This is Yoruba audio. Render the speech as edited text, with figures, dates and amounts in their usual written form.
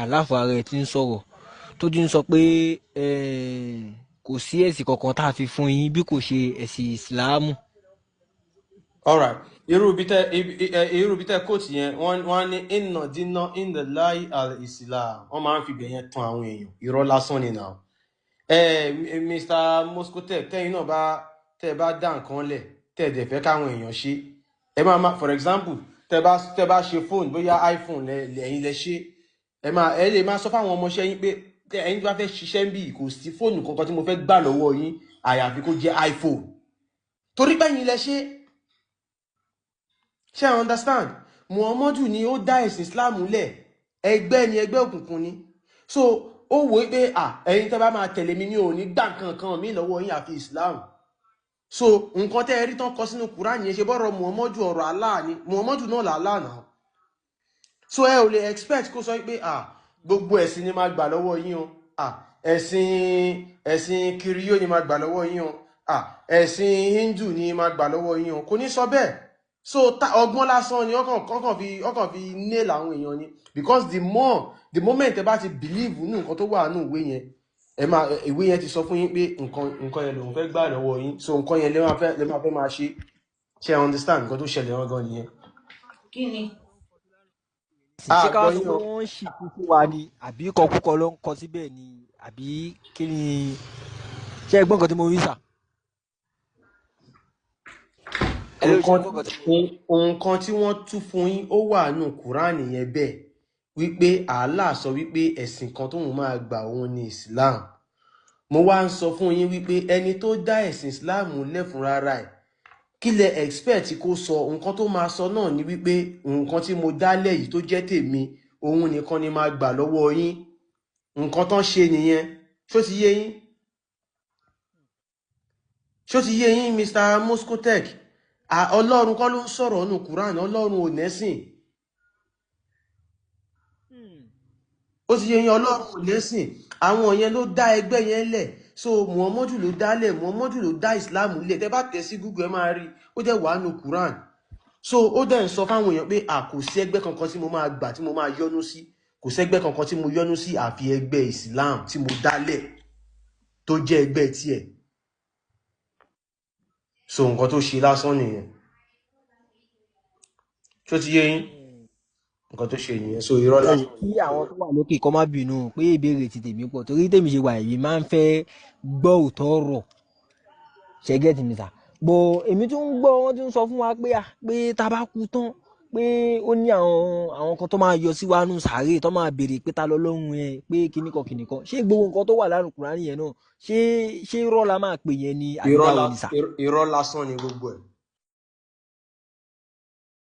Àláfọ ara ẹ̀ ti ń sọ̀rọ̀, tó ti ń sọ pé kò sí ẹ̀sìn kankan tá a fi fún yín bí kò ṣe ẹ̀sìn ìsìláàmù. Alright, irú ibi tẹ kóòtù yẹn, wọ́n ní inna dina inda lai al islam. Wọ́n máa ń fi ibẹ̀ yẹn tan àwọn èèyàn. Irọ́ lásán ni now. Mr Moscotek, tẹ́yin náà bá tẹ́ bá dá nǹkan lẹ̀, tẹ́ dẹ̀ fẹ́ káwọn èèyàn ṣe, ẹ máa, for example, tẹ́ bá ṣe fóònù, bóyá iPhone lẹ́yìn lẹ ṣe, ẹ lè máa sọ fáwọn ọmọọṣẹ́ yín pé ẹ̀yin tó bá fẹ́ ṣiṣẹ́ ń bì, kò sí fóònù kankan tí mo fẹ́ gbà lọ́wọ́ yín àyàfi kó jẹ́ iPhone, torí pé ẹ̀yin lẹ ṣe. Ṣé ẹ understand? Muhammadu ni ó dá ẹ̀sìn Islam lẹ̀. Ẹgbẹ́ ni, ẹgbẹ́ òkùnkùn ni. So ó wò ó pé à, ẹ̀yin tẹ́ bá máa tẹ̀lé mi, mi ò ní gbà nǹkan kan mi lọ́wọ́ yín àfi Islam. So nǹkan tẹ́ ẹ rí tán kọ sínú Quran yẹn, ṣe bọ́rọ̀ Muhammadu, ọ̀rọ̀ Allah ni. Muhammadu náà là Allah náà. So ẹ ò lè expect kó sọ pé à, gbogbo ẹ̀sìn ni máa gbà lọ́wọ́ yín o, à, ẹ̀sìn kiriyó ni máa gbà lọ́wọ́ yín o, à, ẹ̀sìn Hindu ni máa gbà lọ́wọ́ yín o. Kò ní sọ bẹ́ẹ̀. So ọgbọ́n lásán ni ọkàn fi nail àwọn èèyàn ni, because the moment ẹ bá ti believe nínú nǹkan tó wà nínú ìwé yẹn, ẹ máa ìwé yẹn ti sọ fún yín pé nǹkan yẹn lòun fẹ́ gbà lọ́wọ́ yín. So nǹkan yẹn lè máa fẹ́ máa ṣe. Ṣe ẹ understand? Nǹkan tó ṣẹlẹ̀ gangan nìyẹn. Kí ni? Ṣé ká A wá gbọ́ sọ yín pé o. wọ́n ń ṣì kú fún wa ni, àbí kọkúkọ ló ń kọ síbẹ̀ ni, àbí kí ni? Ṣé ẹ gbọ́ nǹkan tí mo wí sà? Ẹ ló ṣe Nǹkan gbọ́ nǹkan tí mo wí. Nǹkan tí wọ́n tú fún yín, ó wà nù Kúránì yẹn bẹ́ẹ̀ wípé Allah sọ wípé ẹ̀sìn kan tóun máa gbà òun ní Islam. Mo wá ń sọ fún yín wípé ẹni tó dá ẹ̀sìn Islam lẹ̀ fúnra ẹ̀, kí lẹ expect kó sọ? Nǹkan tó máa sọ náà ni wípé nǹkan tí mo dálẹ̀ yìí tó jẹ́ tèmi, òun nìkan ni máa gbà lọ́wọ́ yín. Nǹkan tán ṣe nìyẹn. Ṣó ti yé yín? Ṣó ti yé yín, Mr Moscotek? Ọlọ́run kọ́ ló ń sọ̀rọ̀ nù Quran. Ọlọ́run ò nẹ́sìn. Ó ti yé yín? Ọlọ́run ò lẹ́sìn. Àwọn yẹn ló dá ẹgbẹ́ yẹn lẹ̀. So Muhammadu ló dálẹ̀, Muhammadu ló dá Islam lẹ̀. Tẹ́ bá tẹ̀ sí Google, ẹ máa rí ó dẹ̀ wà nù Quran. So ó dẹ̀ ń sọ fáwọn èèyàn pé à, kò sí ẹgbẹ́ kankan tí mo máa gbà, tí mo máa yọ́nú sí, kò sẹ́gbẹ́ kankan tí mo yọ́nú sí àfi ẹgbẹ́ Islam tí mo dálẹ̀, tó jẹ́ ẹgbẹ́ tiẹ̀. So nǹkan tó ṣe lásán nìyẹn. Ṣó ti yé yín? Nǹkan tó ṣe nìyẹn. So irọ́ lásán. Kí àwọn tó wà lókè kọ́ má bínú pé ìbéèrè ti tèmi pọ̀, torí tèmi ṣe wà yìí, máa ń fẹ́ gbọ́ òótọ́ ọ̀rọ̀. Ṣe get mi sà? Bọ̀ èmi tún ń gbọ́, wọ́n tún ń sọ fún wa pé à, pé tá a bá kú tán, pé ó ní àwọn kan tó máa yọ sí wa nù sàárè, tó máa béèrè pé ta lọ́lọ́run ẹ, pé kíníkan kíníkan. Ṣé gbogbo nǹkan tó wà lánàá Kùránì yẹn náà, ṣé irọ́ la máa pè yẹn ni, àbí Irọ́ báwo la ni sà? Irọ́ lásán ni gbogbo ẹ̀.